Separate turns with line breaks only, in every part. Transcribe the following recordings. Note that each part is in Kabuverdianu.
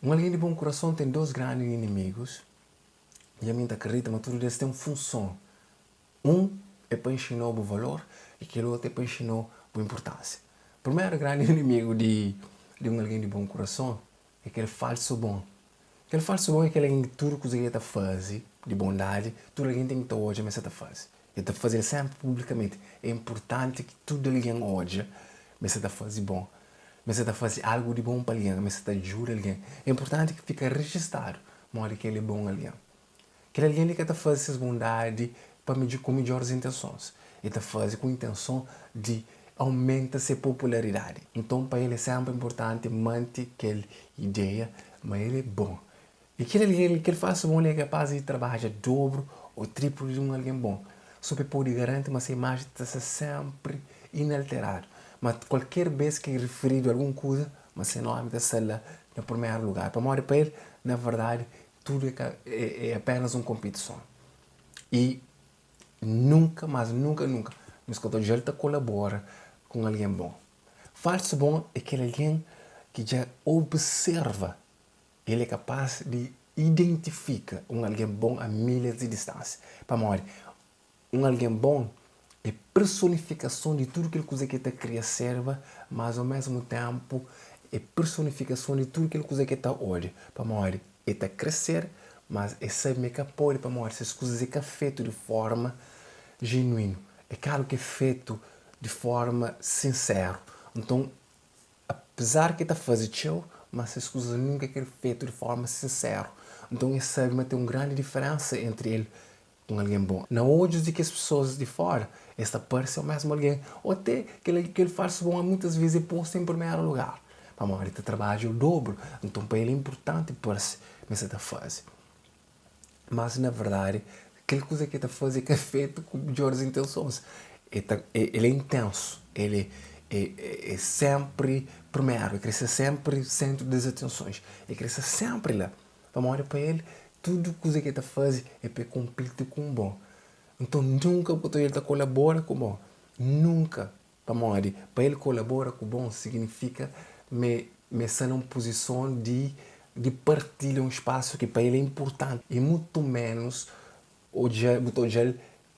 Un algen di bon kurason ten dos grandi inimigus i ami N ta kridita ma tudu des ten un funson. Un é pa inxina-u bu valor i kel otu é pa inxina-u bu inpurtánsia. Primeru grandi inimigu di un algen di bon kurason é kel falsu bon. Kel falsu bon é kel algen ki tudu kuza ki el ta faze di bondadi, tudu algen ten ki ta odja ma el sta ta faze. El ta faze-l sénpri publikamenti. É inpurtanti ki tudu algen odja ma el sta ta faze bon, ma el sta ta faze algu di bon pa algen, ma el sta ta djuda algen. É inpurtanti ki fika rejistadu modi ki el é bon algen. Kel algen li ka ta faze ses bondadi pa ku midjoris intensons. El ta faze ku intenson di aumenta se popularidadi. Nton, pa el é sénpri inpurtanti mante kel ideia ma el é bon. I kel algen li, kel falsu bon li é kapás di trabadja dobru ô triplu di un algen bon, sô pa el pode garanti ma se imaji ta sta sénpri inalteradu. Ma kualker bês ki rifiridu algun kuza, ma se nómi ta sta la na primeru lugar. Pamodi pa el, na verdadi, Tudu é ka é apenas un konpitison. I nunka, mas nunka, nunka, nhos ka ta odja-l ta kolabora ku un algen bon. Falsu bon é kel algen ki dja observa, el é kapás di identifika un algen bon a milhas di distánsia. Pamodi? Un algen bon é personifikason di tudu kel kuza ki el ta kria sérba, mas omésmu ténpu é personifikason di tudu kel kuza ki el ta ôdia. Pamodi el ta kre ser, mas el sabe ma el ka pode pamodi ses kuzas é ka fetu di fórma jenuínu, é ka algu ki é fetu di fórma sinseru. Nton, apezar ki el ta faze txeu, mas ses kuzas nunka é ka fetu di fórma sinseru. Nton, el sabe ma ten un grandi diferénsa entri el Un algen bon. Na odjus di kes pesoas di fóra, es ta parse omésmu algen. Ô te kel kel falsu bon muitas ves é postu en primeru lugar, pamodi el ta trabadja o dobru. Nton, pa el é inpurtanti parse ma el sta ta faze. Mas na verdadi, kel kuza ki el ta faze é ka fetu ku midjoris intensons. El ta el é intensu, el é é sénpri primeru, el krê ser sénpri sentru di atensons, el krê sta sénpri la. Pamodi pa el, tudu kuza ki el ta faze é pa el konpiti ku un bo. Nton, nunka bu ta odja el ta kolabora ku bo. Nunka! Pamodi pa el kolabora ku bo siginifika ma el sta na un puzison di di partilha un spasu ki pa el é inpurtanti. I mutu ménus odja bu ta odja-l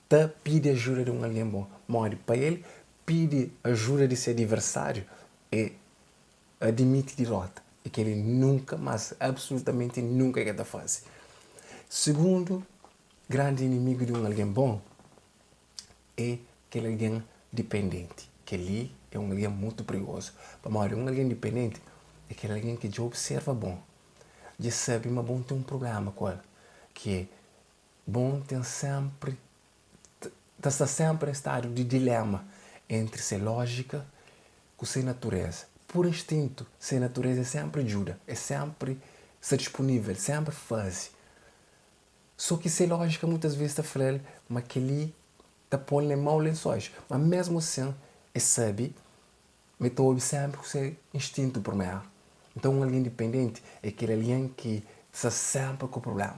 ta pidi ajuda di un algen bon. Pamodi pa el pidi ajuda di se adiversáriu é Admiti dirota é kel-li nunka, mas absolutamenti nunka el ka ta faze. Sugundu grandi inimigu di un algen bon é kel algen dipendenti. Kel-li é un algen mutu prigozu, pamodi un algen dipendenti é kel algen ki dja observa bon, dja sabe ma bon ten un prubléma ku el, ki é bon ten sénpri ta sta sénpri en stadu di diléma entri se lójika ku se naturéza. Pur instintu, se naturéza é sénpri djuda, é sénpri sta dispunível, sénpri faze. Sô ki se lójika muitas ves ta fla-l ma kel-li ta pô-l na mau lensóis. Má mésmu asin, el sabe ma el ta obi sénpri ku se instintu primeru. Nton, un algen dipendenti é kel algen ki sta sénpri ku prubléma.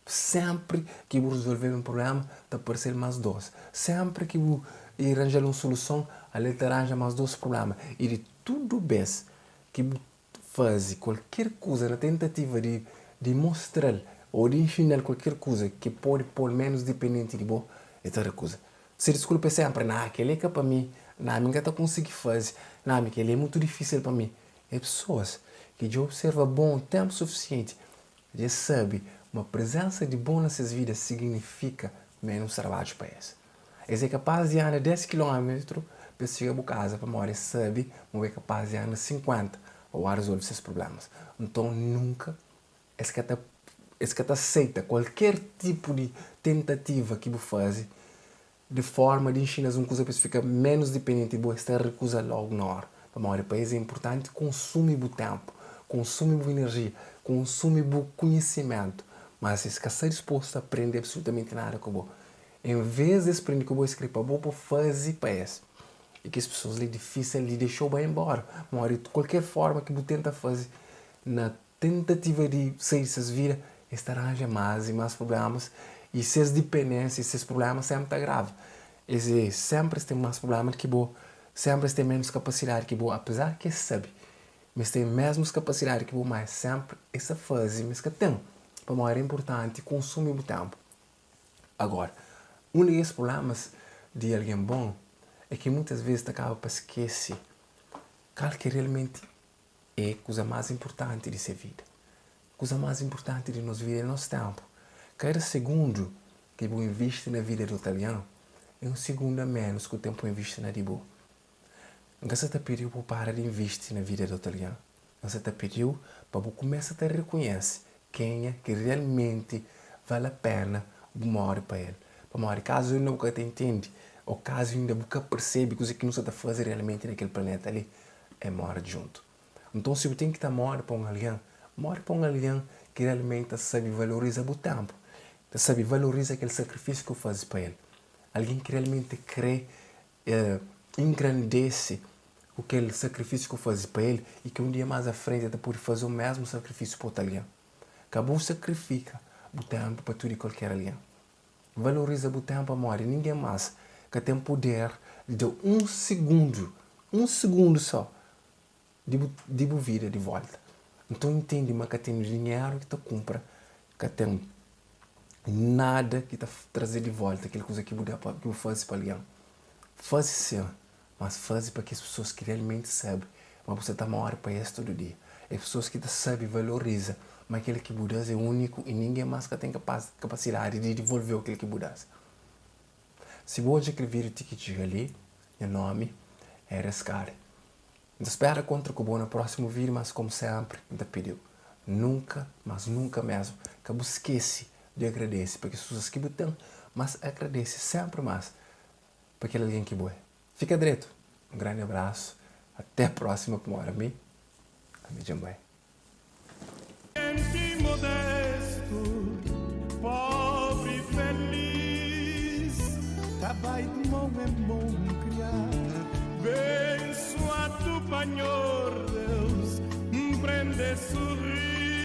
Sénpri ki bu rezolve-l un prubléma, ta parse-l más dôs. Sénpri ki bu ranja-l un soluson, ale ta ranja más dôs prubléma. I di tudu bês ki bu faze kualker kuza na tentativa di di mostra-l ô di inxina-l kualker kuza ki pode pô-l ménus dipendenti di bo, el ta rekuza. Se diskulpa é sénpri, Ná, kel-li é ka pa mi. Ná, mi N ka ta konsigi faze. Ná, mi kel-li é mutu difísil pa mi. É pesoas ki dja observa bon ténpu sufisienti Dja es sabe ma prezénsa di bon na ses vida siginifika ménus trabadju pa es. Es é kapás di anda 10 kilómetru pa es txiga bu kaza pamodi es sabe ma bu é kapás di anda 50 pa ba rezolve ses prublémas. Nton, nunka es ka ta es ka ta seita kualker tipu di tentativa ki bu faze Di forma di inxina-s un kuza pa es fika ménus dipendenti di bo, es ta rekuza lógu na óra. Pamodi pa es é inpurtanti konsumi bu ténpu, konsumi bu inerjia, konsumi bu konhisimentu, mas es ka sta dispostu a prende absolutamenti nada ku bo. Envês di es prende ku bo, es krê pa bo pa faze pa es. I kes pesoas li é difísil di dexa-u bai enbóra, pamodi di kualker forma ki bu tenta faze na tentativa di sai di ses vida, es ta ranja más i más prublémas i ses dipendénsia i ses prublémas sénpri ta agrava. Es é, sénpri es ten más prubléma di ki bo, sénpri es ten ménus kapasidadi ki bo, apezar ki es sabe. ma es ten mesmus kapasidadi ki bo, ma es senpri es ta faze ma es ka ten, pamodi é inpurtanti konsumi bu tenpu. Agora, un di kes prublémas di algen bon é ki muitas vezes ta kaba pa skese kal ki realmenti é kuza más inpurtanti di se vida. Kuza más inpurtanti di nos vida é nos ténpu. Kada segundu ki bu invisti na vida di otu algen é un segundu a ménus ki bu ten pa invisti na di bo. N ka sa ta pidi-u pa bu para di invisti na vida di otu algen. N sa ta pidi-u pa bu kumesa ta rekonhese kenha ki realmenti vale a pena bu móre pa el. Pamodi kazu inda bu ka ta intende ô kazu inda bu ka persebe kuzê ki nu sa ta faze realmenti na kel planeta li, é móre djuntu. Nton, si bu ten ki ta móre pa un algen, móre pa un algen ki realmenti ta sabe valoriza bu ténpu, ta sabe valoriza kel sakrifisiu ki bu faze pa el. Algen ki realmenti krê engrandese ku kel sakrifisiu ki bu faze pa el i ki un dia más a frenti el ta pode faze un mésmu sakrifisiu pa otu algen. Ka bu sakrifika bu ténpu pa tudu i kualker algen. Valoriza bu ténpu pamodi ningen más ka ten puder di da-u un sigundu, un sigundu sô, di bu di bu vida di volta. Nton intende ma ka ten dinheru ki ta kunpra, ka ten nada ki ta traze di volta kel kuza ki bu da pa ki bu faze pa algen. Faze sin, mas faze pa kes pesoas ki realmenti sabe ma bu sta ta more pa es tudu dia. É pesoas ki ta sabe valoriza ma kel ki bu da-s é úniku i ningen más ka ten kapasidadi di divolve-u kel ki bu da-s. Si bu odja kel vídiu ti ki txiga li, nha nómi é Rescari. N ta spera kontra ku bo na prósimu vídiu, mas komu sénpri N ta pidi-u, nunka, mas nunka mésmu, ka bu skese di agradese pa kes kuzas ki bu ten, mas agradese sénpri más pa kel algen ki bo é. Fika dretu! Un grandi abrasu, até prósima pamodi ami, ami dja N bai.
Genti modestu, pobri feliz Ta bai di mon en mon kriá Bensuadu pa Nhor Deus N prende surri.